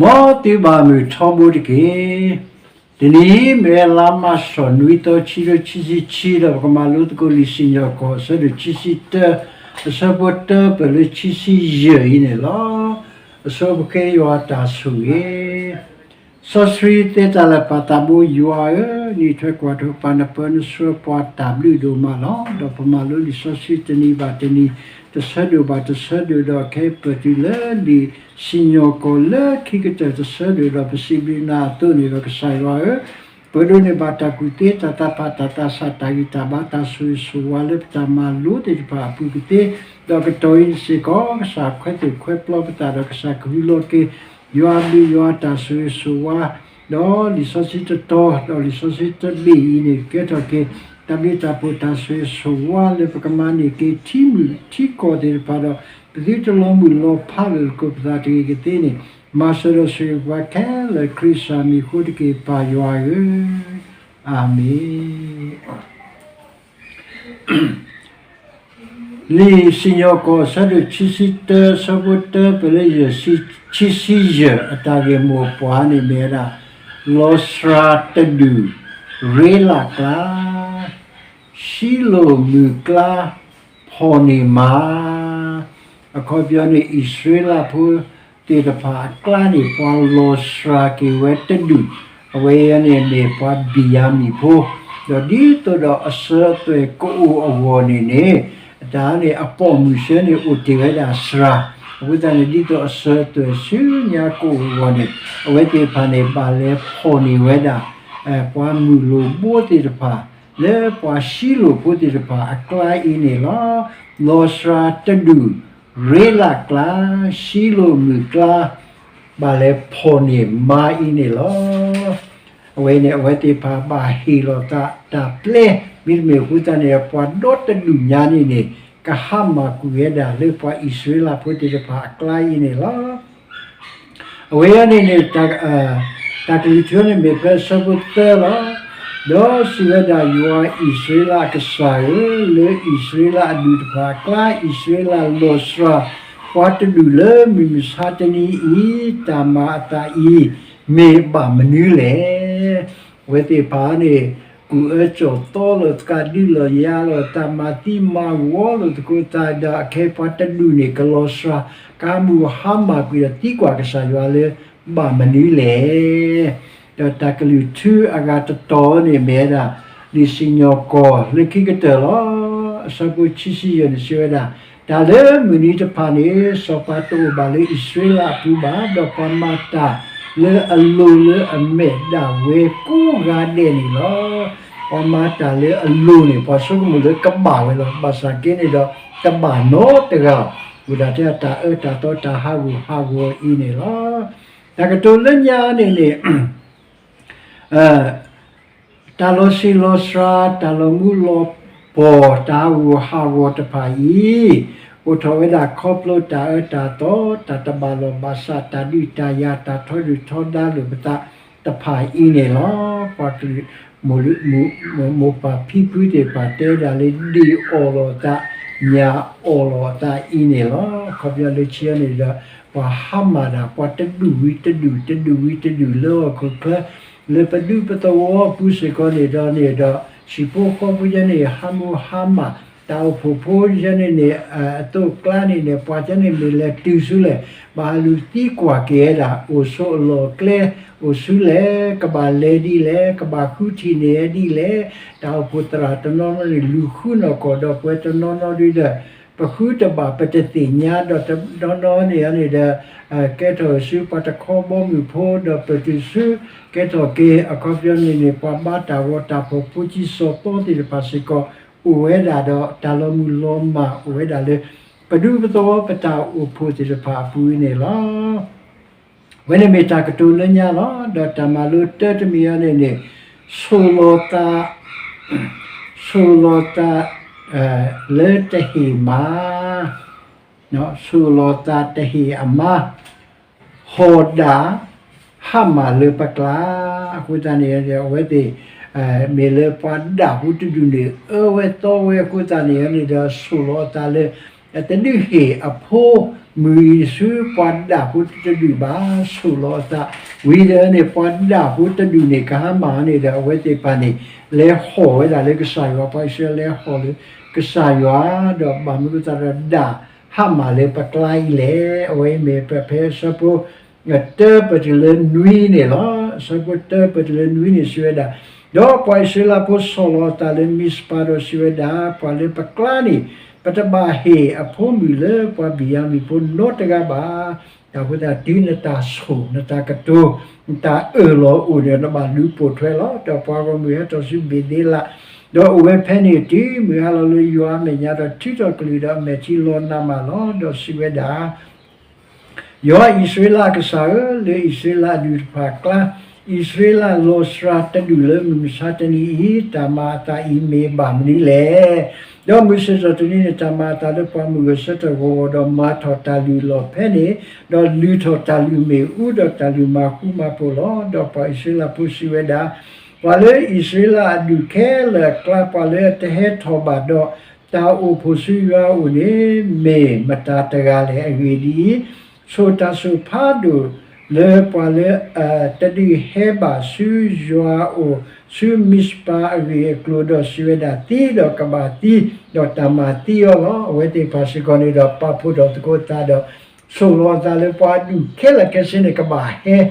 မ်သုဘၣ်မုာ်ထီဘိတက့ၢ်. တနံၤအံၤ မ့ၢ်ဝဲလါမၢ်ၡး နွံသီ ခံကထိခံဆံခံ ဒီးပကမၤလိသကိးလံာ်စံၣ်ညီၣ်ကွီၢ် အဆၢဒိၣ်ခံဆံတၢ, အဆၢဖိတၢ ပၢၢ်လၢခံဆံယဲၢ်အံၤန့ၣ်လီၤ. အဆိပဃ့ယွၤတၢ်ဆိၣ်ဂ့ၤ. စီဆှံသ့တၢ်လၢာ်ပာ်သးဘိယွၤဧၢ, နအံးထွဲကွၢ်ထွဲပှၤ နပၢနဆှၢပှၤတၢ်ဘျုးဒိၣ်မးလီၤ. ဒီးပမၤလိလံာ်စီဆှံတနံၤဘၣ်တနံၤ, တဆၢဒိၣ်ဘၣ်တဆၢဒိၣ် ဒီးခဲအံၤပၢၢ်တုၤလၢလံာ်စံၣ်ညီၣ်ကွီၢ်လၢခံကတၢၢ်တဆၢဒိၣ် ဒီးပစံးဘျုးနၤအသိးန့ၣ်ဒီး ကစၢ်ယွၤဧၢ, ပဒိးန့ၢ်ဘၣ်တၢ်ကူၣ်သ့ တၢ်သးဖး တၢ်သးဆး တၢ်ဂံၢ်တၢ်ဘါ တၢ်ဆိၣ်ဂ့ၤဆိၣ်ဝါလၢပတၢ်မၤလိသ့ၣ်တဖၣ်အပူၤကသ့, ဒီးကတီၢ်အံၤစ့ၢ်ကီး ကစၢ်ခွဲးသူၣ်ခွဲးပျီပသးဒီး ကစၢ်ကဟုလီၤက့ၤ ယွၤအဘျုးယွၤအတၢ်ဆိၣ်ဂ့ၤဆိၣ်ဝါ ဒီးလံာ်စီဆှံတတီၤ ဒီးလံာ်စီဆှံတဘ့ၣ်အံၤန့ၣ် ကဲထီၣ်က့ၤ တၢ်ဘျုးတၢ်ဖှိၣ်တၢ်ဆိၣ်ဂ့ၤဆိၣ်ဝါလၢပကမၤန့ၢ်က့ၤထံမုၢ်ထံကီၢ်သ့ၣ်တဖၣ်ဒီး ပသုတလီၤမုၢ်လီၤဖးလိာ်သကိးပသးတဂ့ၤကသ့န့ၣ် မၤစၢၤဒီးဆိၣ်ဂ့ၤပှၤခဲလၢာ် ခရံာ်စၢ်မံၤအဃိတက့ၢ် ပၢ်ယွၤဧၢ, အၤမ့ၣ်. လံာ်စံၣ်ညီၣ်ကွီၢ် အဆၢဒိၣ်ခံဆံတၢ အဆၢဖိတၢ ပၢၢ်လၢယဲၢ်ဆံ ခံဆံယဲၢ် အတၢ်ဂ့ၢ်မိၢ်ပှၢ်န့ၣ်မ့ၢ်ဝဲဒၣ် လီၤစှၤတဒူၣ် ရ့လးကျါ, ၡံလိၣ်မုၢ်ကျါ ဖီၣ်န့ၢ်မါ, အခီပညီန့ၣ် အံၣ်စရ့လးဖိသ့ၣ်တဖၣ်အကျါန့ၣ် ပှၤလီၤစှၤက့ၤဝဲတဒူၣ်, အဝဲအံၤန့ၣ်မ့ၢ်ပှၤဘံၣ်ယၤမံၣ်ဖိ, ဒီးဒ်သိးဒီးအစၢၤအသွဲၣ်ကအိၣ်အဂီၢ်န့ၣ်န့ၣ်, အတၢ်န့ၣ်အပိာ်မုၣ်ဆၢန့ၣ်အိၣ်တ့ၢ်ဝဲဒၣ်စှၤ, အဃိသတးန့ၣ် ဒ်သိးအစၢၤအသွဲၣ်ဆူညါကအိၣ်အဂီၢ်န့ၣ်, အဝဲသ့ၣ်တဖၣ်န့ၣ် ဘၣ်လဲၤဖီၣ်န့ၢ်ဝဲဒၣ် ပှၤမုၢ်လိၣ်ဘိသ့ၣ်တဖၣ် လၢပှၤၡံလိၣ်ဖိသ့ၣ်တဖၣ်အကျါအံၤန့ၣ်လီၤ. လီၤစှၤတဒူၣ် ရ့လးကျါ, ၡံလိၣ်မုၢ်ကျါ ဘၣ်လဲၤဖီၣ်န့ၢ်မါအံၤန့ၣ်လီၤ. အဝဲန့ၣ် အဝဲသ့ၣ်တဖၣ်ဘၣ်ဟ့ၣ်လီၤသးတၢ်ပျဲ, မ့တမ့ၢ်အဃိသတးန့ၣ် ပှၤဒီတဒူၣ်ညါန့ၣ်န့ၣ် ကဟါမၢ်ကွံာ်ဝဲဒၣ်လၢပှၤအံၣ်စရ့လးဖိသ့ၣ်တဖၣ်အကျါအံၤန့ၣ်လီၤ. အဝဲအံၤန့ၣ်န့ၣ် တၢ်ကလုၢ်ထူန့ၣ်မ့ၢ်ဖဲအဆၢဖိသၢလီၤ. ဒီးစံးဝဲဒၣ် ယွၤအံၣ်စရ့လးအကစၢ်ဧၢ, လၢအံၣ်စရ့လးအဒူၣ်တဖၣ်အကျါ အံၣ်စရ့လးလီၤစှၤ ပှၤတဒူၣ်လၢမုၢ်မဆါတနံၤအံၤ တၢ်မၤအသးအံၤ မ့ၢ်ဘၣ်မနုၤလဲၣ်. အဝဲသ့ၣ်တဖၣ်န့ၣ် ကူၣ်အၢကၠီၣ်သီလိာ်သး ဒုးလီၤယၤလိာ်သးမၤသံမၤဝီလိာ်သကိးသးဒီး အခဲအံၤပှၤတဒူၣ်န့ၣ် ကလီၤစှၤ ကဟါမၢ်ဟါမၢ်ကွံာ်ဒီးသံကွၢ်ကစၢ်ယွၤလၢ ဘၣ်မနုၤလဲၣ်. ဒီးတၢ်ကလုၢ်ထူအဂၤတတီၤန့ၣ်မ့ၢ်ဝဲဒၣ် လံာ်စံၣ်ညီၣ်ကွီၢ်လၢခံကတၢၢ်လီၤ. အဆၢဖိခံဆံယဲၢ်န့ၣ်စံးဝဲဒၣ်, တၢ်လၢမုၢ်နံၤတဖၣ်န့ၣ် စီၤပၤတအိၣ်ဘၣ်လၢအံၣ်စရ့လးအပူၤဘၣ်, ဒီးပှၤမၤတၢ်လၢအလိၤလၢအမဲာ်ဒၣ်ဝဲကိးဂၤဒဲးန့ၣ်လီၤ. ပှၤမၤတၢ်လၢအလိၤန့ၣ် ပှၤဆိကမိၣ်လၢကဘၣ်ဝဲလီၤ. ဘၣ်ဆၣ်က့န့ၣ်ဒီး တဘၣ်နီတဂၤ, အိၣ်ဒၣ်ထဲအတၢ်အၢတၢ်သီတၢ်ဟးဂူာ်ဟးဂီၤအံၤန့ၣ်လီၤ. တၢ်ကတိၤလၢညါန့ၣ်န့ၣ် တၢ်လီၤဆံးလီၤစှၤ တၢ်လီၤမူလီၤပှီၢ် တၢ်ဟးဂူာ်ဟးဂီၤတဖၣ်အံၤ အိၣ်ထီၣ်ဝဲဒၣ်ခီဖျိတၢ်အၢတၢ်သီ တၢ်တဘၣ်လီၢ်ဘၣ်စး တၢ်ဒုးတၢ်ယၤ တၢ်ထီဒုၣ်ထီဒါလိာ်ပသးတဖၣ်အံၤန့ၣ်လီၤ. ပှၤကလုာ် မိၢ်ပၢ်ဖံဖုသ့ၣ်တဖၣ်တဲဒၣ်လၢ ဒ့ၣ်အီၣ်လီၤအသး ညၣ်အီၣ်လီၤအသးအံၤန့ၣ်လီၤ. အခီပညီလၢခံန့ၣ်ဒီး ပှၤဟါမၢ်တၢ် ပှၤတဒူၣ်ဝံၤတဒူၣ် တဒူၣ်ဝံၤတဒူၣ်လၢဟီၣ်ခိၣ်ချၢ လၢပဒူပသဝီအပူၤစ့ၢ်ကီးန့ၣ်ဒီးန့ၣ်ဒီး ဟံၣ်ဖိဃီဖိယဲန့ၣ် ဟးမုၢ်ဟါမၢ် တၢ်အိၣ်ဖှိၣ်ဖိယဲန့ၣ်န့ၣ် အသိးကျါန့ၣ်န့ၣ် ပှၤကဲန့ၣ်မ့ၢ်လဲၤတုၤဆူလဲၣ် ဘၣ်ဟးလူၤသံကွၢ်က့ၤဝဲဒၣ် အိၣ်ဆိးအလီၢ်အကျဲ အိၣ်ဆူလဲၣ် ကဘၣ်လဲၤဒ်လဲၣ် ကဘၣ်ဃုထံၣ်န့ၢ်ဝဲဒ်လဲၣ် တၢ်အိၣ်ဖှိၣ်သရၣ်တနီၤနီၤန့ၣ် လူၤဃုနီၢ်ကီၢ်ဒီးပှၤတနီၤနီၤဒုဒီး ပဃုတဘၣ်ပတသ့ၣ်ညါဒီးတနီၤနီၤန့ၣ်န့ၣ်ဒီး ကဲထီၣ်ဆူပှၤတခီဘီမုၢ်ဖိဒီးပတုၤဆူ ကဲထီၣ်က့ၤအခီပညီန့ၣ်န့ၣ် ပှၤဘါတၢ်ဂီၤတၢ်ဖီၣ်ဖိကံစီၤပီသ့ၣ်တဖၣ်စ့ၢ်ကီး အိၣ်ဝဲဒၣ်ဒီးတၢ်လီၤမုၢ်လီၤမၢ်အိၣ်ဝဲဒၣ်လၢ ပဒူပသဝီပတၢ်အိၣ်ဖှိၣ်သ့ၣ်တဖၣ်အပူၤန့ၣ်လီၤ. ဝဲန့ၣ်မ့ၢ်တၢ်ကတိၤလၢညါလီၤ. ဒီးတၢ်မၤလိတၢ်တမံၤအံၤန့ၣ်န့ၣ် ဆိၣ်လီၤသး ဆိၣ်လီၤသး လၢတဟ့ၣ်မါ ဆိၣ်လီၤသးတဟ့ၣ်အမါ ဟီၣ်ဒၣ် ဟါမၢ်လၢပကျါ အဃိသတးန့ၣ် အဝဲသ့ၣ် မ့ၢ်လၢပှၤဒၣ်ဟူတဒူၣ်န့ၣ် အၢဝဲသီဝဲအဃိသတးန့ၣ်န့ၣ်ဒီး ဆိၣ်လီၤအသးလၢ တဒုးဟ့ၣ်အဖိ မုၢ်အံၤဆူပှၤဒၣ်ဖိတဒူၣ်ဘၣ်ဆိၣ်လီၤအသး, ဝံၤဒီးန့ၣ် ပှၤဒၣ်ဖိတဒူၣ်န့ၣ် ကဟါမၢ်န့ၣ်ဒီး အဝဲသ့ၣ်တဖၣ်န့ၣ် လဲၤဟီၣ်ဝဲဒၣ်လၢကစၢ်ယွၤ, ပှၤအံၣ်စရ့လးလဲၤဟီၣ်လၢကစၢ်ယွၤ, ဒီးဘၣ်မနုၤအဃိသတးဒီးဒၣ်ဟါမၢ်လၢပကျါအံၤလဲၣ်. အဝဲအံၤမ့ၢ်ပဖဲအဆၢဖိ တၢပတုၤလၢနွံန့ၣ်လီၤ. အဆၢဖိတၢပတုၤလၢနွံန့ၣ်စံးဝဲဒၣ်, ဒီးပှၤအံၣ်စရ့လးဖိဆီၣ်လီၤအသးလၢမံးစပၤဒီးစံးဝဲဒၣ်, ပှၤလၢပကျါန့ၣ် ပတဘၣ်ဟ့ၣ်အဖိမုၣ်လၢပှၤဘံၣ်ယၤမံၣ်ဖိနီတဂၤဘၣ်. တၢ်အဃိသတးတုၤနတၢ်ဆိၣ် နတၢ်ကတိၤ နတၢ်အၢၣ်လီၤအိၣ်ဒီး နဘၣ်လူၤပိာ်ထွဲလီၤ. ဒီးပှၤဂီၢ်မုၢ်ဟဲထီၣ်ဆူဘ့ၤသ့လး, ဒီးအိၣ်ဝဲဖဲန့ၣ်တုၤမုၢ်ဟါလီၤလၢယွၤအမဲာ်ညါဒီးထုးထီၣ်ကလုၢ်ဒီးအမဲာ်ထံလီၤနးမးလီၤ. ဒီးစံးဝဲဒၣ် ယွၤအံၣ်စရ့လးအကစၢ်ဧၢ, လၢအံၣ်စရ့လးအဒူၣ်တဖၣ်အကျါ, အံၣ်စရ့လးလီၤစှၤတဒူၣ်လၢမုၢ်မဆါတနံၤအံၤ, တၢ်မၤအသးအံၤမ့ၢ်ဘၣ်မနုၤလဲၣ်. ဒီးမုၢ်ဆ့ၣ်ထီၣ်တနံၤန့ၣ် တၢ်မၤအသးလၢပှၤမုၢ်ဂဲၤဆၢထၢၣ်ဂီၤဂီၤဒီး မၤထီၣ်တၢ်လုၢ်လီၢ်ဖဲန့ၣ်, ဒီးလုၢ်ထီၣ်တၢ်လုၢ်မ့ၣ်အူဒီးတၢ်လုၢ်မၤဃူမၤဖိးလီၤ. ဒီးပှၤအံၣ်စရ့လးဖိစံးဝဲဒၣ်, ပှၤလၢအံၣ်စရ့လးအဒူၣ်ခဲလၢာ်အကျါ ပှၤလၢအတဟဲထီၣ်ဘၣ်ဒီး တၢ်အိၣ်ဖှိၣ်ဆူယွၤအအိၣ်န့ၣ် မ့ၢ်မတၤတဂၤလဲၣ်. အဂ့ၢ်ဒ်အံၤ, ဆိၣ်တၢ်ဆိၣ်ဖးဒိၣ်လၢပှၤလၢတဒုးဟဲဘၣ်ဆူယွၤအအိၣ်ဆူမံးစပၤအဂ့ၢ်အကျိၤဒီးစံးဝဲဒၣ်, သံဒီးကဘၣ်သံ, ဒီးတၢ်မၤသံအီၤလီၤ. အဝဲသ့ၣ်တဖၣ်စ့ၢ်ကီးန့ၣ်ဒီး ပာ်ဖှိၣ်ထီၣ်သကိးသးဒီး ဆိၣ်လီၤအသးလၢပှၤအဒူၣ်ခဲလၢာ်ခဲဆ့န့ၣ် ကဘၣ်ဟဲ ကဘၣ်အိၣ်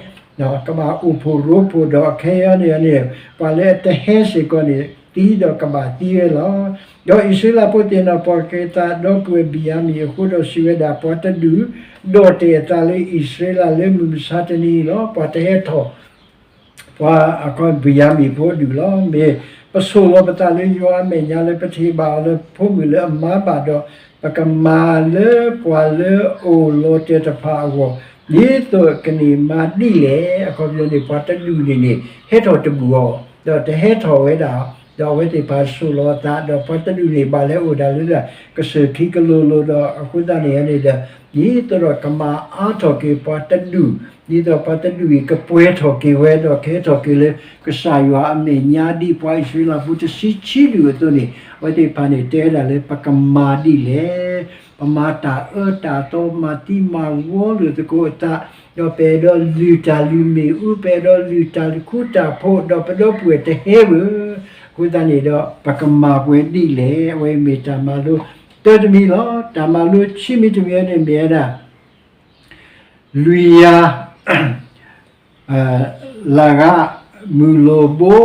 ဖှိၣ်ရိဖှိၣ်ဒီးခဲအံၤန့ၣ်န့ၣ် ပှၤလၢအတဟဲစ့ၢ်ကီးန့ၣ် သံဒီးကဘၣ်သံဝဲလီၤ. ဒီးအံၣ်စရ့လးဖိသ့ၣ်နီၣ်ပှီၢ်က့ၤအသးဒီပုၢ်ဝဲၢ်ဘံၣ်ယၤမံၣ်အဃိဒီးစံးဝဲဒၣ်, ပှၤတဒူၣ်ဒီၣ်တဲာ်အသးလၢအံၣ်စရ့လးလၢမုၢ်မဆါတနံၤအံၤလီၤ. ပှၤတဟဲထီၣ် ပှၤအခီဘံၣ်ယၤမံၣ်ဖိအဒူၣ်လီၤ. မ့ၢ်ပဆိၣ်လီၤပသးလၢယွၤအမဲာ်ညါလၢပတဟ့ၣ်ဘၣ်အီၤလၢဖိမုၣ်လၢအမါဘၣ်ဒီး ပကမၤလၢပှၤလၢအအိၣ်လီၤတဲာ်တဖၣ်အဂီၢ် ဒ်သိးကန့ၢ်မါဒ်လဲၣ်. အခီပညီန့ၣ် ပှၤတဒူၣ်န့ၣ်န့ၣ် ဟဲထီၣ်တဘူၣ်အီၤ ဒီးတဟဲထီၣ်ဝဲဒၣ်, ဒီးအဝဲသ့ၣ်တဖၣ်ဆိၣ်လီၤအသး ဒီးပှၤတဒူၣ်န့ၣ် ဘၣ်လဲၤအိၣ်ဒၣ်လၢ ကစၢၢ်ခံကလိၤလိၤဒီး အဃိသတးန့ၣ်န့ၣ်ဒီး ဒ်သိးဒီးကမၤအါထီၣ်က့ၤပှၤတဒူၣ်, ဒ်သိးပှၤတဒူၣ်အံၤကပှဲၤထီၣ်က့ၤဝဲ ဒီးကဟဲထီၣ်က့ၤလၢ ကစၢ်ယွၤအမဲာ်ညါဒ်ပှၤအံၣ်စရ့လးဖိတဆံဆံဒူၣ်အသိးန့ၣ် အဝဲသ့ၣ်တဖၣ်န့ၣ် တဲဝဲဒၣ်လၢပကမၤဒ်လဲၣ်. ပမၤတၢ်အၢတၢ်သီ မၤသံမၤဝီလိာ်သကိးအသး, ဒီးပအဲၣ်ဒိးလုၢ်တၢ်လုၢ်မ့ၣ်အူ, ပအဲၣ်ဒိးလုၢ်တၢ်ခူတၢ်ဖိး, ဒီးပဒီပုၢ်ဝဲၢ်တဟဲဘၣ်. အဃိသတးန့ၣ်ဒီး ပကမၤပှဲၤဒ်လဲၣ်. အဝဲမ့ၢ်တၢ်မၤလိတၢ်တမံၤလီၤ. တၢ်မၤလိဆံမံၤတမံၤန့ၣ်မ့ၢ်ဝဲဒၣ် လွံၢ်ကယၤ လၤဂၤမုၢ်လိၣ်ဘိ,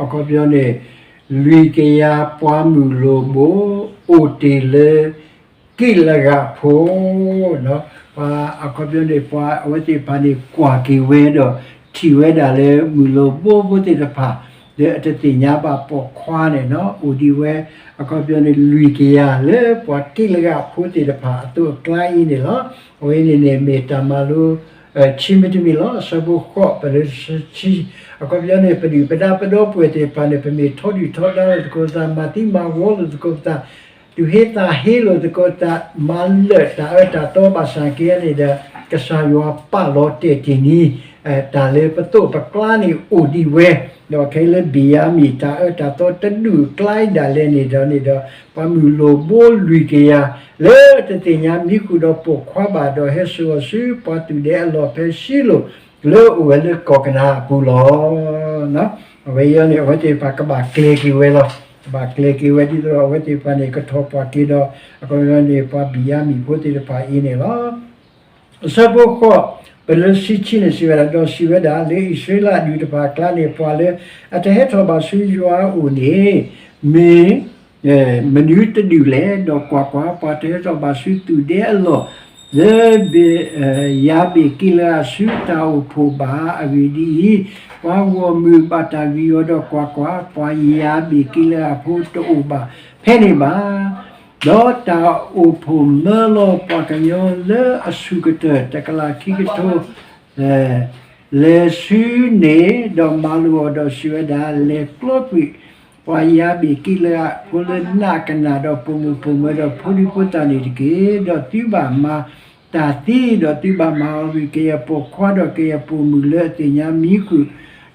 အခီပညီန့ၣ် လွံၢ်ကယၤပှၤမုၢ်လိၣ်ဘိ အိၣ်တ့ၢ်လၢကံးလၤဂၤဖိ, ပှၤအခီပညီန့ၣ် ပှၤအဝဲသ့ၣ်တဖၣ်န့ၣ် ကွၢ်က့ၤဝဲဒီး ထံၣ်ဝဲဒၣ်လၢမုၢ်လိၣ်ဘိဖိသ့ၣ်တဖၣ် လၢအတသ့ၣ်ညါဘၣ်ပိာ်ခွါန့ၣ် အိၣ်ဒံးဝဲ အခီပညီန့ၣ် လွံၢ်ကယၤလၢပှၤကံးလၤဂၤဖိသ့ၣ်တဖၣ်အသိးအကျါအံၤန့ၣ်လီၤ. အဝဲန့ၣ်န့ၣ်မ့ၢ်တၢ်မၤလိ ဆံမံၤတမံၤလီၤ. အဆၢဖိဃိးပလၢဆံ, အခီပညီန့ၣ် ပဒုၣ်ပဒါပဒီပုၢ်ဝဲၢ်သ့ၣ်တဖၣ်န့ၣ် ပမ့ၢ်ထီဒုၣ်ထီဒါလိာ်သကိးပသး, မၤသံမၤဝီလိာ်သကိးပသး, သူၣ်ဟ့သးဟ့လိာ်သကိးပသး, မၤလၢာ်တၢ်အၢတၢ်သီဘၣ်ဆၣ်က့န့ၣ်ဒီး ကစၢ်ယွၤပာ်လီၤတဲာ်တ့ၢ်န့ၢ် တၢ်လၢပသိးပကျါန့ၣ်အိၣ်ဒံးဝဲ, ဒီးခဲအံၤလၢဘံၣ်ယၤမံၣ် တၢ်အၢတၢ်သီတဒူၣ်အကျါဒၣ်လဲာ်န့ၣ်ဒီးန့ၣ်ဒီး ပှၤမုၢ်လိၣ်ဘိလွံၢ်ကယၤ လၢတသ့ၣ်ညါမံဃုာ်ဒီးပိာ်ခွါဘၣ်ဒီး ဟဲစိာ်အီၤဆူပှၤသူၣ်ဒဲအလီၢ်ဖဲရှံလိာ် လၢအအိၣ်ဝဲလၢကီၢ်ကနၤအပူၤလီၤ. အဝဲအံၤန့ၣ် အဝဲသ့ၣ်တဖၣ်ကဘၣ်ကျဲၤက့ၤဝဲလီၤ. ကဘၣ်ကျဲၤက့ၤဝဲဒ်သိးဒီးအဝဲသ့ၣ်တဖၣ်န့ၣ် ကထီၣ်ပှၢ်က့ၤဒီး အခီပညီန့ၣ် ပှၤဘံၣ်ယၤမံၣ်ဖိသ့ၣ်တဖၣ်အံၤန့ၣ်လီၤ. အဆၢဖိဃိး ပလၢဆံဆံန့ၣ်စံးဝဲဒၣ်, ဒီးစံးဝဲဒၣ်, လၢအံၣ်စရ့လးအဒူၣ်တဖၣ်အကျါန့ၣ် ပှၤလၢအတဟဲထီၣ်ဘၣ်ဆူယွၤအအိၣ်န့ၣ် မ့ၢ် မနုၤတဒူၣ်လဲၣ်. ဒီးကွၢ်ကွၢ်, ပှၤတဟဲထီၣ်ဘၣ်ဆူသူၣ်ဒဲအလီၢ် လၢ ယၤဘ့ၣ်ကံးလၤဂၤဆူတၢ်အိၣ်ဖှိၣ်ဘၣ်အဂ့ၢ်ဒ်အံၤ, ပှၤဂီၢ်မုၢ်ဘၣ်တၢ်ဂံၢ်အီၤ, ဒီးကွၢ်ကွၢ်, ပှၤယၤဘ့ၣ်ကံးလၤဂၤဖိတအိၣ်ဘၣ်ဖဲန့ၣ်ဘၣ်. ဒီးတၢ်အိၣ်ဖှိၣ်မၢလီၤပှၤကညီလၢအဆူၣ်ကတၢၢ် တကလးခံကထိ လဲၤဆူန့ၣ်, ဒီးမၤလိာ်အီၤဒီးစံးဝဲဒၣ်, လဲၤကျီကွံာ် ပှၤယၤဘ့ၣ်ကံးလၤဂၤဖိလၢနးကနၣ်ဒီးပိာ်မုၣ်ပိာ်မၢၤဒီးဖိဒံဖိသၣ်န့ၣ်တက့ၢ်. ဒီးသုဘၣ်မၤတၢ်သံ, ဒီးသုဘၣ်မၤအီၤဂံၢ်ကယဲၢ်ပိာ်ခွါ ဒီးကယဲၢ်ပိာ်မုၣ်လၢအသ့ၣ်ညါမံဃုာ်,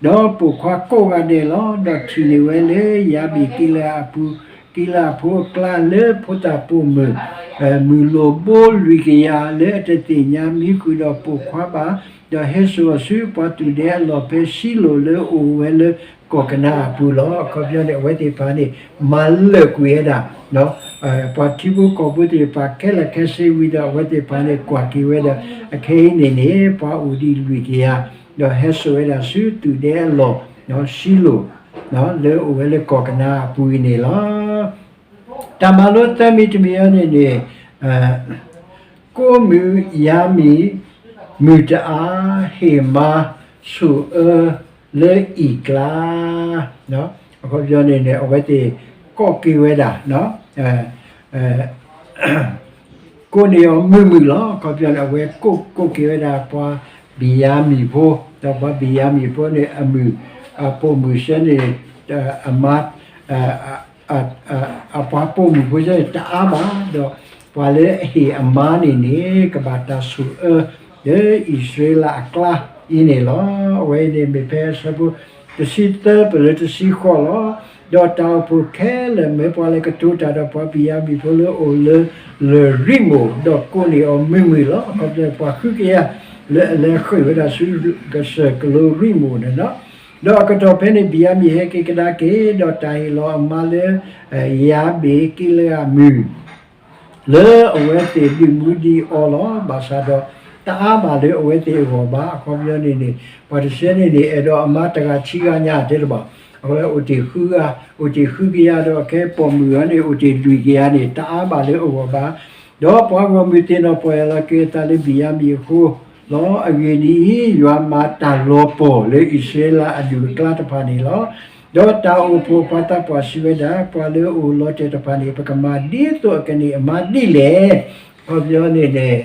ဒီးပိာ်ခွါကိးဂၤဒဲးလီၤ. ဒီးထံၣ်န့ၢ်ဝဲလၢယၤဘ့ၣ်ကံးလၤဂၤအပူၤ ကံလးအဖိအကျါလၢဖိသၣ်ပိာ်မုၣ် မုၢ်လိာ်ဘိလွံၢ်ကယၤလၢအတသ့ၣ်ညါမံဃုာ်ဒီးပိာ်ခွါဘၣ်, ဒီးဟဲစိာ်အီၤဆူပှၤသူၣ်ဒဲအလီၢ်ဖဲၡံလိၣ်လၢအိၣ်ဝဲလၢကီၢ်ကနၤအပူၤလီၤ. အခီပညီန့ၣ် အဝဲသ့ၣ်တဖၣ်န့ၣ် မၤလၢာ်ကွံာ်ဝဲဒၣ် ပှၤထံဖိကီၢ်ဖိသ့ၣ်တဖၣ်ခဲလၢာ်ခဲဆ့ဝံၤဒီး အဝဲသ့ၣ်တဖၣ်န့ၣ် ကွၢ်က့ၤဝဲဒီး အခဲအံၤန့ၣ်န့ၣ် ပှၤအိၣ်ဒံးလွံၢ်ကယၤ ဒီးဟဲစိာ်ဝဲဒၣ်ဆူသူၣ်ဒဲအလီၢ် ဒီးၡံလိၣ် လၢအိၣ်ဝဲလၢကီၢ်ကနၤအပူၤအံၤန့ၣ်လီၤ. တၢ်မၤလိသၢမံၤတမံၤအံၤန့ၣ်န့ၣ် ကိးမုၢ်ယါမံၤ မုၢ်တအါ ဟ့ၣ်မါဆိၣ်အၢလၢအံၣ်ကျါ, အခီပညီန့ၣ်န့ၣ် အဝဲသ့ၣ်ကိးက့ၤဝဲဒၣ် ကိးန့ၢ်အီၤမုာ်မုာ်လီၤ. အခီပညီန့ၣ် အဝဲကိးကိးက့ၤဝဲဒၣ်ပှၤဘံၣ်ယါမံၤဖိ, ဒီးပှၤဘံၣ်ယါမံၤဖိန့ၣ် အမုၢ် အပိာ်မုၣ်ဆၢန့ၣ် အမါ အပှၤပိာ်မုၣ်ဖိဆၢန့ၣ် တအါဘၣ်, ဒီးပှၤလၢအဟ့ၣ်အမါန့ၣ်န့ၣ် ကဘၣ်တၢ်ဆိၣ်အၢ လၢအံၣ်စရ့လးအကျါအံၤန့ၣ်လီၤ. အဝဲအံၤန့ၣ်မ့ၢ်ဖဲအဆၢဖိတဆံသၢ ပလၢတဆံဃိးလီၤ. ဒီးတၢ်အိၣ်ဖှိၣ်ခဲလၢာ်မၢပှၤလၢကတိၤတၢ်ဒီးပှၤဘံၣ်ယါမံၤဖိလၢအိၣ်လၢလၢၢ်ရံမိၣ်, ဒီးကိးန့ၢ်အီၤမုာ်မုာ်လီၤ. အခီပညီပှၤဃုကယၤလၢအလဲၤဃ့ၢ်ဝဲဒၣ်ဆူကစၢၢ်ကလိရံမိၣ်န့ၣ်လီၤ. ဒီးအကတီၢ်ဖဲန့ၣ် ဘံၣ်ယါမံၤဟဲက့ၤကဒါက့ၤ ဒီးတၢ်ဟ့ၣ်လီၤအမါလၢ ယၤဘ့ၣ်ကံလအၤမုၢ် လၢအဝဲသ့ၣ်ဒုးမူဒံးအီၤလီၤ. ဘၣ်ဆၣ်ဒီး တအါဘၣ်လၢအဝဲသ့ၣ်အဂီၢ်ဘၣ်. အခီပညီန့ၣ်န့ၣ် ပှၤတဆၢန့ၣ်န့ၣ် အဲၣ်ဒိးအမါတဂၤဆံဂၤညါတဲတဘၣ်, အဝဲအိၣ်တ့ၢ်ဃုဂၤ, အိၣ်တ့ၢ်ဃုကယၤဒီး အခဲပိာ်မုၣ်အံၤန့ၣ် အိၣ်တ့ၢ်လွံၢ်ကယၤန့ၣ် တအါဘၣ်လၢအဂီၢ်ဘၣ်. ဒီးပှၤဂီၢ်မုၢ်သ့ၣ်နီၣ်ပှီၢ်ယၢ်လီၤက့ၤအသးလၢဘံၣ်ယါမံၤအဃိလီၤ. အဂ့ၢ်ဒ်အံၤ, ယွၤမၤတၢ်လီၤပှီၢ်လၢအံၣ်စရ့လးအဒူၣ်အကျါတဖၣ်န့ၣ်လီၤ. ဒီးတၢ်အိၣ်ဖှိၣ်အပှၤသးပှၢ်စံးဝဲဒၣ်, ပှၤလၢအအိၣ်လီၤတဲာ်တဖၣ်န့ၣ် ပကမၤဒ်သိးအကန့ၢ်အမါဒ်လဲၣ်. အခီပညီန့ၣ်န့ၣ်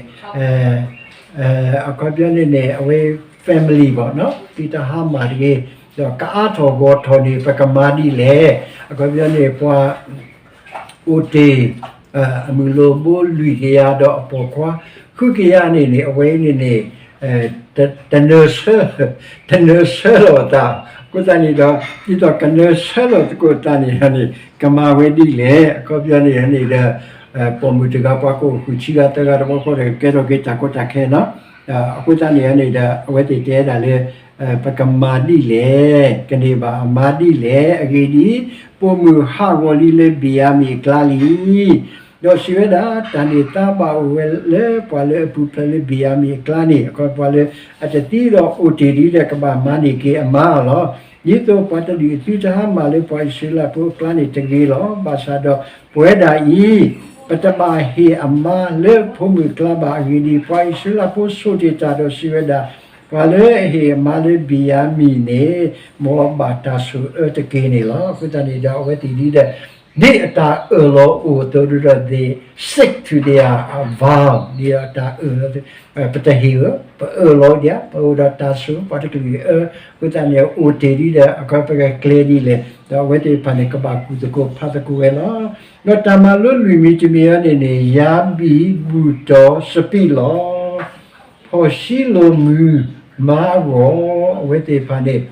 အခီပညီန့ၣ်န့ၣ် အဝဲ family ဘၣ်, သုတဟါမၢ်တဂ့ၤ, ဒီးကအါထီၣ်ဂီၤထီၣ်န့ၣ် ပကမၤဒ်လဲၣ်. အခီပညီန့ၣ် ပှၤ အိၣ်တ့ၢ် အမုၢ်လိာ်ဘိလွံၢ်ကယၤဒီးအပိာ်ခွါ ဃုကယၤန့ၣ်န့ၣ် အဝဲအံၤန့ၣ်န့ၣ် တနၢၤဆၢ တနၢၤဆၢလီၤအသး, အဃိသတးန့ၣ်ဒီး ဒ်သိးကနၢၤဆၢလီၤသကိးအသးန့ၣ်န့ၣ် ကမၤဝဲဒ်လဲၣ်. အခီပညီန့ၣ်န့ၣ်ဒီး ပိာ်မုၣ်တဂၤပှၤကအိၣ်ဃုာ်ဆံဂၤသၢဂၤတဘျီဃီဒီး ကကဲထီၣ်က့ၤတၢ်ကီတၢ်ခဲနီၤ. အဃိသတးန့ၣ်န့ၣ်ဒီး အဝဲသ့ၣ်တဲဒၣ်လၢ ပကမၤဒ်လဲၣ်, ကန့ၢ်ဘၣ်အမါဒ်လဲၣ်. အဂ့ၢ်ဒ်အံၤ, ပိာ်မုၣ်ဟးဂီၤလံလၢဘံၣ်ယါမံၤအကျါလံ. ဒီးစံးဝဲဒၣ်, တၢ်န့ၣ်သါဘၣ်အိၣ်ဝဲလၢပှၤလၢအပူၤဖျဲးလၢဘံၣ်ယါမံၤအကျါန့ၣ်, အခီပညီလၢအတသံဒီးအိၣ်တ့ၢ်ဒ်ဒီးကဘၣ်မၤန့ၢ်က့ၤအမါအီၤလီၤ. ဒ်သိးပှၤတဒူၣ်အသုတဟါမၢ်လၢပှၤအံၣ်စရ့လးဖိအကျါန့ၣ်တဂ့ၤလီၤ. ဘၣ်ဆၣ်ဒီးပဝဲဒၣ်အံၤ ပတဘၣ်ဟ့ၣ်အမါလၢဖိမုၣ်အကျါဘၣ်. အဂ့ၢ်ဒ်အံၤ, ပှၤအံၣ်စရ့လးဖိဆိၣ်တ့ၢ်တၢ်ဒီးစံးဝဲဒၣ်, ပှၤလၢအဟ့ၣ်အမါလၢဘံၣ်ယါမံၤန့ၣ် မ်အဘၣ်တၢ်ဆိၣ်အၢတက့ၢ်န့ၣ်လီၤ. အဃိသတးန့ၣ်ဒီး အဝဲသ့ၣ်ဒ်ဒီး ဒ်အတၢ်အၢၣ်လီၤအိၣ်အသိးဒီး they stick to their vow, ဒ်အတၢ်အၢၣ်လီၤ, ပတဟ့ၣ်ဧၢ, ပအၢၣ်လီၤဒံးဧါ, ပအိၣ်ဒီးတၢ်ဆိၣ် ပှၤတကလုာ်အၢ, အဃိသတးန့ၣ် အိၣ်တ့ၢ်ဒ်ဒီး အခီပညီကျဲဒ်လဲၣ်, ဒီးအဝဲသ့ၣ်တဖၣ်န့ၣ်ကဘၣ်ကူၣ်သကိးဖးသကိးဝဲလီၤ. ဒီးတၢ်မၤလိလွံၢ်မံၤတမံၤအံၤန့ၣ်န့ၣ် ယၤဘံၣ်ဘူၣ်တီၢ်စပံးလီၢ် ဖီၣ်ၡံလိၣ်မုၢ်မါအဂီၢ်, အဝဲသ့ၣ်တဖၣ်န့ၣ်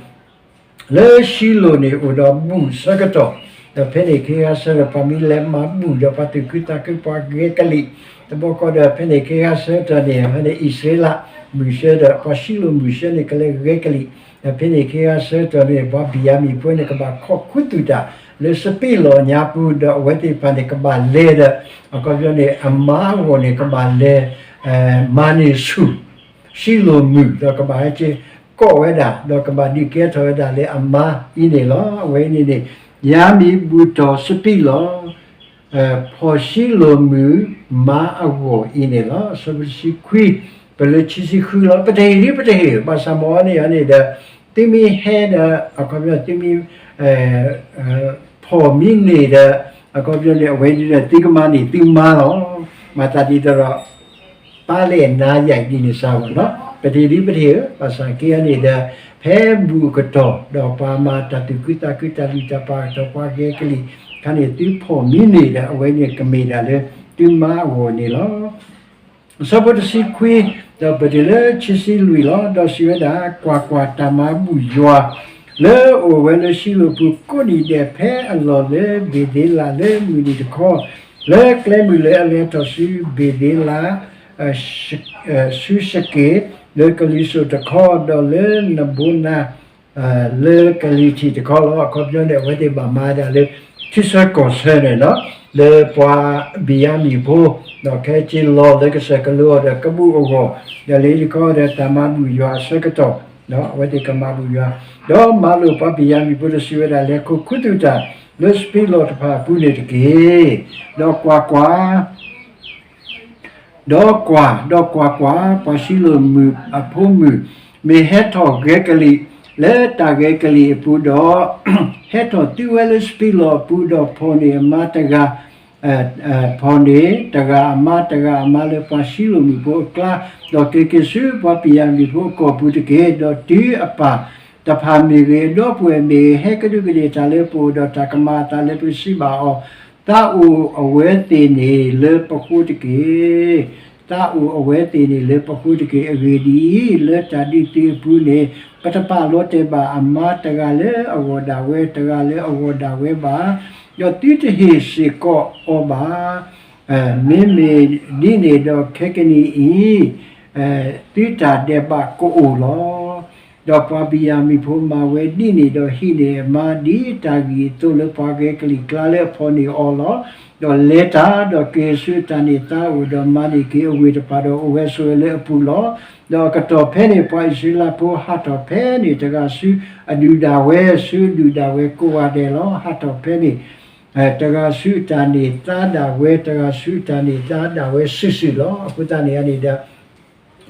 လၢၡံလိၣ်န့ၣ်အိၣ်ဒီးဘူၣ်ဆၢကတီၢ်, ဒီးဖဲန့ၣ်ခ့ဂၤဆၢထၢၣ် ပှၤမ့ၢ်လဲၤမၤဘူၣ်ဒီးပှၤသူၣ်ခုသးခု ပှၤဂဲၤကလံၣ်, တဘျီဃီဒီးဖဲန့ၣ်ခ့ဂၤဆၢထၢၣ်န့ၣ် ဖဲန့ၣ်အံၣ်စရ့လးမုၢ်ဆၢဒီး ပှၤၡံလိၣ်မုၢ်ဆၢန့ၣ် ကလဲၤဂဲၤကလံၣ်, ဒီးဖဲန့ၣ်ခ့ဂၤဆၢထၢၣ်န့ၣ် ပှၤဘံၣ်ယါမံၤဖိန့ၣ် ကဘၣ်ခိးခူသူၣ်တၢ် လၢစပံးလီၢ်ညါပူၤ, ဒီးအဝဲသ့ၣ်တဖၣ်န့ၣ် ကဘၣ်လဲၤဒီး အခီပညီန့ၣ် အမါအဂီၢ်န့ၣ် ကဘၣ်လဲၤ မၤန့ၢ်ဆူၣ် ၡံလိၣ်မုၢ် ဒီးကဘၣ်ဟဲက့ၤကိးဝဲဒၣ် ဒီးကဘၣ်ဒုးကဲထီၣ်ဝဲဒၣ်လၢအမါအံၤန့ၣ်လီၤ. အဝဲအံၤန့ၣ်န့ၣ် ယၤမံၤဘူၣ်တီၢ်စပံးလီၢ် ဖီၣ်ၡံလိၣ်မုၢ်မါအဂီၢ်အံၤန့ၣ်လီၤ. အဆၢဖိတဆံခွံ ပလၢခံဆံဃုလီၤ. ပတဟ့ၣ်ဒ်ပတဟ့ၣ် ဘၣ်ဆၣ်မ့ၢ်န့ၣ်န့ၣ်ဒီး သုမ့ၢ်ဟဲဒီး အခီပညီသုမ့ၢ် ဖီၣ်မံန့ၢ်ဒီး အခီပညီန့ၣ် အဝဲဒ်ဒီးသုကမၤန့ၢ်သုမါလီၤ. မၤသးဒ်သိးဒီး ပၢ်လဲၣ်နါယၤဒ်န့ၣ်စၢ်ဝဲနီၤ ပတဟ့ၣ်ဒ်ပတဟ့ၣ်ဧၢ, ဘၣ်ဆၣ်က့ၤအန့ၣ်ဒီး ဖဲဘူၣ်အကတီၢ် ဒီးပှၤမၤတၢ်သူၣ်ခုသးခု တၢ်လုၢ်တၢ်ပာ်ကတီၢ် ပှၤဂဲၤကလံၣ်ခါန့ၣ် သုဖီၣ်မံန့ၢ်ဒီး အဝဲန့ၣ်ကမ့ၢ်ဒၣ်လၢသုမါအဂီၢ်န့ၣ်လီၤ. အဆၢဖိတဆံခွံ ဒီးပတုၤလၢခံဆံလွံၢ်လီၤ. ဒီးစံးဝဲဒၣ်, ကွၢ်ကွၢ်, တၢ်မၤဘူၣ်ယွၤ လၢအအိၣ်ဝဲလၢၡံလိၣ်အပူၤ ကိးနံၣ်ဒဲး ဖဲအလီၢ်လၢဘ့ၤသ့လး လၢမုၢ်နံၤတခီ, လၢကျဲမုၢ်လၢအလဲၤထီၣ်ဆူဘ့ၤသ့လး ဆူၡက့ၣ် လၢကလံၤစိးတခီ, ဒီးလၢနဘိနၤ လၢကလံၤထံးတခီလီၤ. အခီပညီန့ၣ် အဝဲသ့ၣ်ဘၣ်မၤဒၣ်လၢ ထံဆၢကီၢ်ဆၢန့ၣ်လီၤ. လၢပှၤဘံၣ်ယၤမံၣ်ဖိ ဒီးခဲက့ၤလီၤလၢကစၢၢ်ကလိအီၤဒီး ကဘူၣ်အဂီၢ်, ဒီးလၢတခီဒီး တၢ်မၤဘူၣ်ယွၤအဆၢကတီၢ်, အဝဲသ့ၣ်ကမၤဘူၣ်ယွၤ, ဒီးမၤလိာ်ပှၤဘံၣ်ယၤမံၣ်ဖိဒီးစံးဝဲဒၣ်, လဲၤခိးခူသူၣ်တၢ် လၢစပံးလီၢ်တဖၣ်အပူၤန့ၣ်တက့ၢ်. ဒီးကွၢ်ကွၢ် ဒီးကွၢ်, ဒီးကွၢ်ကွၢ်, ပှၤၡံလိၣ်မုၣ်အဖိမုၣ် မ့ၢ်ဟဲထီၣ်ဂဲၤကလံၣ် လၢတၢ်ဂဲၤကလံၣ်အပူၤဒီး ဟဲထီၣ်သံဝဲလၢစပံးလီၢ်အပူၤ, ဒီးဖီၣ်န့ၢ်အမါတဂၤ, ဖီၣ်န့ၢ်တဂၤအမါ တဂၤအမါလၢပှၤၡံလိၣ်မုၣ်ဖိအကျါ, ဒီးက့ၤက့ၤဆူပှၤဘံၣ်ယၤမံၣ်ဖိအကီၢ်ပူၤတက့ၢ်. ဒီးတုၤအပၢ်တဖၣ်မ့ၢ်ဂ့ၤ, အဒီပုၢ်ဝဲၢ်မ့ၢ်ဂ့ၤ, ဟဲကဒူးကဒ့ၣ်တၢ်လၢပအိၣ်ဒီးတၢ်ကမၤအသးလၢပကစံးဘၣ်အီၤ, သးအိၣ်အဝဲသ့ၣ်န့ၣ်လၢပဃိတက့ၢ်. သးအိၣ်အဝဲသ့ၣ်န့ၣ်လၢပဃိတက့ၢ်. အဂ့ၢ်ဒ်အံၤ, လၢတၢ်ဒုးသုးအပူၤန့ၣ် ပတပာ်လီၤတဲာ်ဘၣ်အမါတဂၤလၢအဂီၢ်ဒၣ်ဝဲ, တဂၤလၢအဂီၢ်ဒၣ်ဝဲဘၣ်. ဒီးသုတဟ့ၣ်စ့ၢ်ကီးအီၤဘၣ်. မ့မ့ၢ်ဒ်န့ၣ်ဒီးခဲကနံၣ်အံၤ သုတၢ်ဒဲးဘးကအိၣ်လီၤ. ဒီးပှၤဘံၣ်ယၤမံၣ်ဖိမၤဝဲဒ်န့ၣ်ဒီးဟံးန့ၢ်အမါ ဒ်တၢ်ဂံၢ်အသိးလၢပှၤဂဲၤကလံၣ်ကျါလၢအဖီၣ်န့ၢ်အီၤလီၤ. ဒီးလဲၤတၢ်ဒီးက့ၤဆူတၢ်န့ၢ်သါအအိၣ်, ဒီးမၤန့ၢ်က့ၤအဝ့ၢ်တဖၣ်ဒီးအိၣ်ဝဲဆိးဝဲလၢအပူၤလီၤ. ဒီးအကတီၢ်ဖဲန့ၣ် ပှၤအံၣ်စရ့လးဖိဟးထီၣ်ဖဲန့ၣ် တဂၤဆူအဒုၣ်ဒၣ်ဝဲ, ဆူအဒုၣ်ဒၣ်ဝဲကိးဂၤဒဲးလီၤ. ဟးထီၣ်ဖဲန့ၣ် တဂၤဆူတၢ်န့ၢ်သါဒၣ်ဝဲ, တဂၤဆူတၢ်န့ၢ်သါဒၣ်ဝဲစုာ်စုာ်လီၤ. အဃိသတးန့ၣ်န့ၣ်ဒီး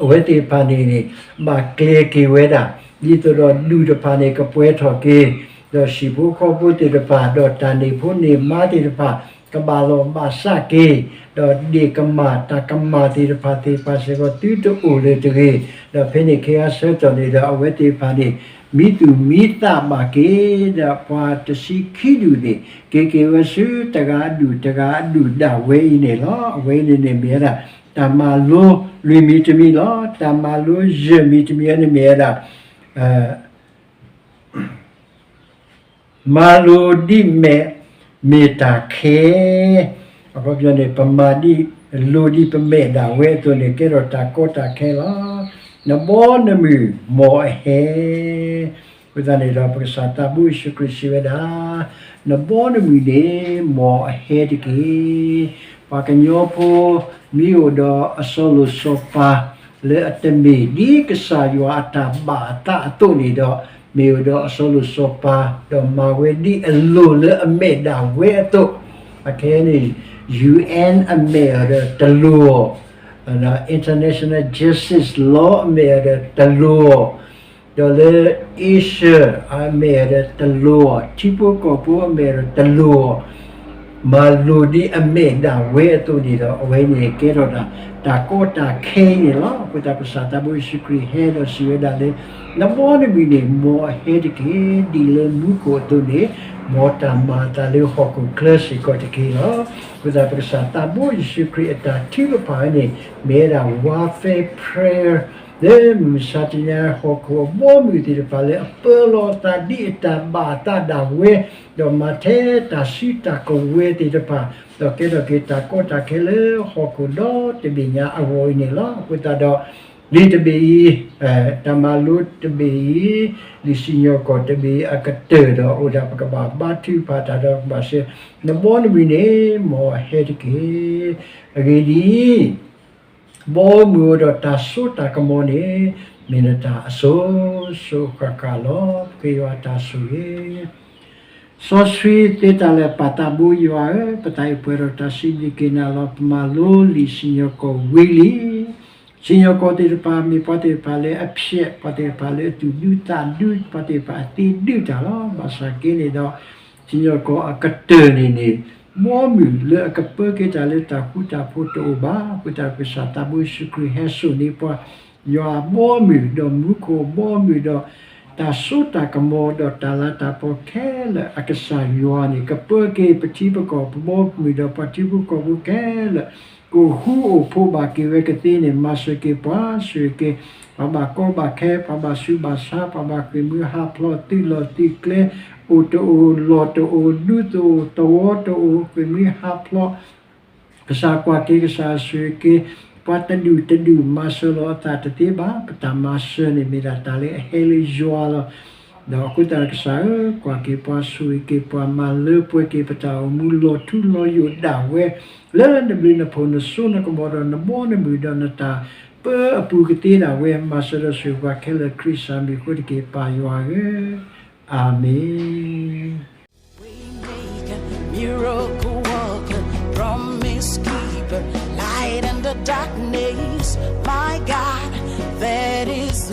အဝဲသ့ၣ်တဖၣ်န့ၣ်န့ၣ် ဘၣ်ကျဲၤက့ၤဝဲဒၣ်, ဒ်သိးဒီးဒူၣ်တဖၣ်န့ၣ် ကပှဲၤထီၣ်က့ၤ, ဒီးဟံၣ်ဖိဃီဖိသ့ၣ်တဖၣ်, ဒီးတၢ်န့ၢ်ဖိန့ၢ်မါသ့ၣ်တဖၣ် ကဘၣ်လီၢ်ဘၣ်စးက့ၤ, ဒီးဒ့ၣ်ကမၢ်တၢ်ကမၣ်သ့ၣ်တဖၣ်သ့ၣ်တဖၣ်စ့ၢ်ကီး သုတအိၣ်လၢၤတဂ့ၤ. ဒီးဖဲန့ၣ်ခဲအံၤဆၢကတီၢ်န့ၣ်ဒီး အဝဲသ့ၣ်တဖၣ်န့ၣ် မံသူၣ်မံသးဘၣ်က့ၤ, ဒီးပှၤတဆံခံဒူၣ်န့ၣ် က့ၤက့ၤဝဲဆူတဂၤအဒူၣ်တဂၤအဒူၣ်ဒၣ်ဝဲအံၤန့ၣ်လီၤ. အဝဲအံၤန့ၣ်န့ၣ်မ့ၢ်ဝဲဒၣ် တၢ်မၤလိလွံၢ်မံၤတမံၤလီၤ. တၢ်မၤလိယဲၢ်မံၤတမံၤန့ၣ်မ့ၢ်ဝဲဒၣ် မၤလိဒ်မဲာ်မ့ၢ်တၢ်ခဲ, အခီပညီန့ၣ် ပမၤဒ်လိၤဒ်ပမဲာ်ဒၣ်ဝဲအသိးန့ၣ် ကဲထီၣ်တၢ်ကီတၢ်ခဲလီၤ. နဘီနမုၢ် မ်အဟဲ အဃိသတးန့ၣ်ဒီး ပကစၢ်သးဘိယ့ၣ်ၡူးခရံာ်စံးဝဲဒၣ်, နဘီနမုၢ်န့ၣ် မ်အဟဲတက့ၢ်. ပှၤကညီဖိ မ့ၢ်အိၣ်ဒီးအစီၤလိၣ်စီၤပၤ လၢအတမ့ၢ်ဒ်ကစၢ်ယွၤအတၢ်ဘၣ်အသးအသိးန့ၣ်ဒီး, မ့ၢ်အိၣ်ဒီးအစီၤလိၣ်စီၤပၤ ဒီးမၤဝဲဒ်အလိၤလၢအမဲာ်ဒၣ်ဝဲအသိး, အခဲအံၤန့ၣ် ယူၣ်အဲၣ် အမဲာ်အီၤဒီးတလိၤအီၤ, international justice law အမဲာ်အီၤဒီးတလိၤအီၤ, ဒီးလၢ Asia အမဲာ်အီၤဒီးတလိၤအီၤ, ထံဖိကီၢ်ဖိအမဲာ်အီၤဒီးတလိၤအီၤ, မၤလိၤဒ်အမဲာ်ဒၣ်ဝဲအသိးန့ၣ်ဒီး အဝဲန့ၣ်ကဲထီၣ်ဒၣ် တၢ်ကီတၢ်ခဲအံၤန့ၣ်လီၤ. အဃိသတး ပကစၢ်သးဘိယ့ၣ်ၡူးခရံာ်ဟဲဒီးစံးဝဲဒၣ်လၢ နဘီနမုၢ်န့ၣ် မ်အဟဲတက့ၢ်. ဒ်လၢမူခိၣ်အသိးန့ၣ် မ်တၢ်မၤအသးလၢဟီၣ်ခိၣ်ချၢစ့ၢ်ကီးတက့ၢ်လီၤ. အဃိသတး ပကစၢ်သးဘိယ့ၣ်ၡူးခရံာ်အတၢ်ထုကဖၣ်ဝဲန့ၣ် မ့ၢ်ဝဲဒၣ် warfare prayer လၢမုၢ်မဆါတနံၤ ဟီၣ်ခိၣ်အဘီအမုၢ်သ့ၣ်တဖၣ်လၢအပၢလီၤအသးဒ်အတၢ်ဘၣ်အသးဒၣ်ဝဲ, ဒီးမၤထဲတၢ်စုတၢ်ကဝဲၤသ့ၣ်တဖၣ်, ဒီးကဲထီၣ်က့ၤတၢ်ကီတၢ်ခဲလၢဟီၣ်ခိၣ်ဒီတဘ့ၣ်ညါအဂီၢ်အံၤန့ၣ်လီၤ. အဃိသတးဒီး လံာ်တဘ့ၣ်အံၤ, တၢ်မၤလိတဘ့ၣ်အံၤ, လံာ်စံၣ်ညီၣ်ကွီၢ်တဘ့ၣ်အံၤအကတၢၢ်ဒီး အိၣ်ဒၣ်ပကဘၣ်ဘါထုကဖၣ်တၢ်ဒီးကဘၣ်စံး, နဘီနမုၢ်န့ၣ် မ်အဟဲတက့ၢ်. အဂ့ၢ်ဒ်အံၤ, ဘီမုၢ်အိၣ်ဒီးတၢ်စိတၢ်ကမီၤန့ၣ် မ့ၢ်နတၢ်အစိၤစိၤဃၣ်ဃၣ်လီၤ. ပဃ့ယွၤတၢ်ဆိၣ်ဂ့ၤ စီဆှံသ့တၢ်လၢာ်ပၢ်သးဘိယွၤဧၢ, ပသးအံၤပှဲၤဒီးတၢ်စံးဘျုးက့ၤနၤလီၤ. ပမၤလိလံာ်စံၣ်ညီၣ်ကွီၢ်ဝံၤလံ. စံၣ်ညီၣ်ကွီၢ်သ့ၣ်တဖၣ် မ့ၢ်ပှၤသ့ၣ်တဖၣ်လၢအဖျဲး, ပှၤသ့ၣ်တဖၣ်လၢအသူၣ်ဒူသးဒူ, ပှၤသ့ၣ်တဖၣ်အသ့ဒူတၢ်လီၤ. ဘၣ်ဆၣ်က့န့ၣ်ဒီး စံၣ်ညီၣ်ကွီၢ်အကတၢၢ်န့ၣ်န့ၣ် ဘီမုၢ်လၢအကပၢက့ၤတၢ်လၢတၢ်ဃူတၢ်ဖိးတအိၣ်ဘၣ်. အဃိသတးကစၢ်သးဘိယ့ၣ်ၡူးခရံာ်ဟဲစိာ်န့ၢ်ပှၤ ယွၤအဘီအမုၢ်ဒီးမူခိၣ်အဘီအမုၢ်ဒီး တၢ်စိတၢ်ကမီၤဒီးတၢ်လၤတၢ်ကပီၤခဲလၢာ် အကစၢ်ယွၤန့ၣ် ကပၢက့ၤပထံပကီၢ်ပဘီမုၢ်ဒီးပှၤထံဖိကီၢ်ဖိခဲလၢာ် ကဟူးအိၣ်ဖှိၣ်ဘၣ်က့ၤဝဲကသ့န့ၣ် မၤစၢၤက့ၤပှၤ ဆိၣ်ဂ့ၤက့ၤ ပှၤဘၣ်ကီဘၣ်ခဲ ပှၤဘၣ်ဆူးဘၣ်ဆါ ပှၤဘၣ်ဃ့ၢ်မှံဟးဖျိး သုးလီၢ်သုးကျဲ အိၣ်တအိၣ် လီၢ်တအိၣ် ဒူသအိၣ် သဝီတအိၣ် ဃ့ၢ်မှံဟးဖျိး ကစၢ်ကွၢ်က့ၤ ကစၢ်ဆိၣ်ဂ့ၤက့ၤ ပှၤတဒူၣ်တဒူၣ် မၤစၢၤလီၤအသးတသ့ဘၣ်. ပတၢ်မၤစၢၤန့ၣ် မ့ၢ်ဒၣ်တၢ်လၢအဟဲလၢယွၤလီၤ. ဒီးအဃိသတး ကစၢ်ဧၢ, ကွၢ်က့ၤပှၤ ဆိၣ်ဂ့ၤက့ၤပှၤ မၤလၢပှဲၤက့ၤပတၢ်အိၣ်မူ လီၤထူလီၤယိာ်ဒၣ်ဝဲ လၢနဘျုးနဖှိၣ် နစိနကမီၤဒီး နဘီနမုၢ်ဒီးနတၢ်ပၢအပူၤကသ့ဒၣ်ဝဲ မၤစၢၤဒီးဆိၣ်ဂ့ၤပှၤခဲလၢာ် ခရံာ်စၢ်မံၤအဃိတက့ၢ် ပၢ်ယွၤဧၢ, အၤမ့ၣ်. Waymaker, miracle worker, promise keeper, light in the darkness, my God, that is